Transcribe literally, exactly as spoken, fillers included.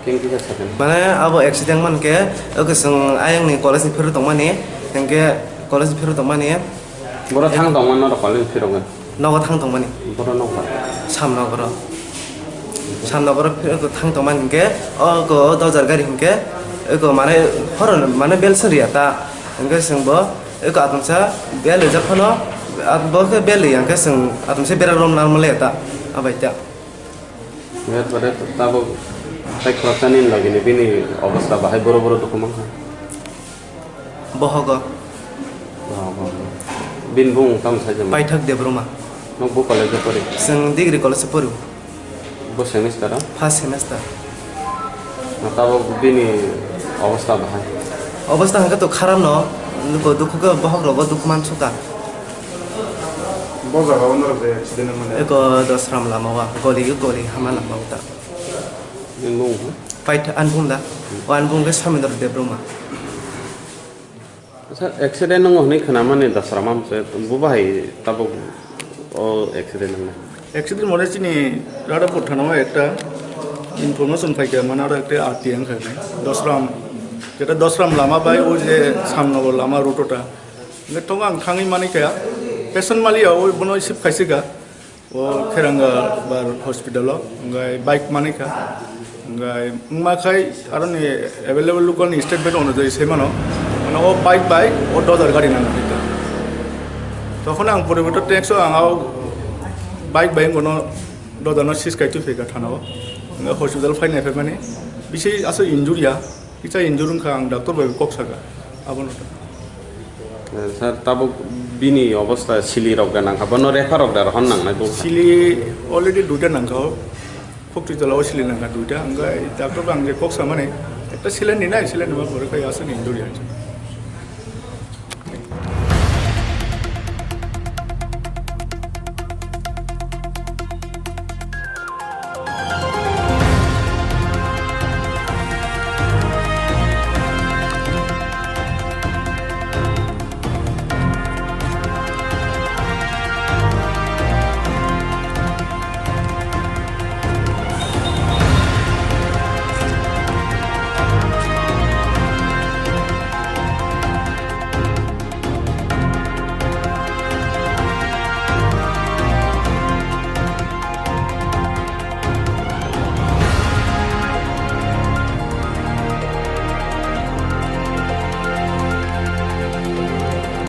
Thank you, sir. Mane abo accident man khe, oke, chwng ayang ni college ni phiro tongmani, hingke college ni phiro tongmani. Boro thang tongmani norok college ni phiro. Nogo thang tongmani. Boro nogo. Samnogoro. Samnogoro phiro thang tongmani hingke, ogo dojar gari hingke, ogo mane horo mane bel soriya ta, hingke chwng bo, ogo atomsa bel rijak phano, bo khe bel riyang khe chwng atomsa bera rom nang mole ta, abai ta. Tabuk tai khoroksa nini logi ni bini obostha bahai boro boro dukhu mankha. Bohogo. Bohogo. Bini bung tamo sai jemon. Paithak Debruma. Nok bo college o pori? Chwng degree college o pori. Bo semester o? First semester. Tabuk bini obostha bahai? Obostha hwnkhe to kharap no, bo dukhu khe bohok rogo dukhu mansukha. Bo jaga o norok je accident wngmani? Eko Dosram lama o, goli goli hama lama o ta. Bini mung? Paitha Anbung da. O Anbung khe Samindra Debruma. Sir, accident wngmani khwnamani Dosram amse bo bahai tabuk o accident wngnai. Accident mane chini Radhapur thana o ekta information phaikha, mane aro ekta R T I wngkha, Dosram, jeta Dosram lama bai o je Samnagar lama route o ta. Hingke tongo ang thangwi manikha, patient maliya o bono receive khaisika. O Kheranga bar hospital o, hingke bike manikha. Hingke wngma khai aroni available local ni statement onujai se mano, mane o bike bai o dojar gari nang nang kha. Tokhono ang poriborto text o ang o bike bai wngkha no dojar no sis kai twi phaikha thana o. Hingke hospital phai nai phaimani bisi aswk injury ya. Kisa injure wngkha, ang doctor bai kok saka, abono ta. Eh, sir, tabuk bini obostha sili rok da nangkha, bono refer rok da hon nangnai bo? Sili already duita nangkha o, khokti tola o sili nangkha duita, hingke doctor bai ang je kok samani, ekta saline ninai, saline nima pore khai aswk injure ya.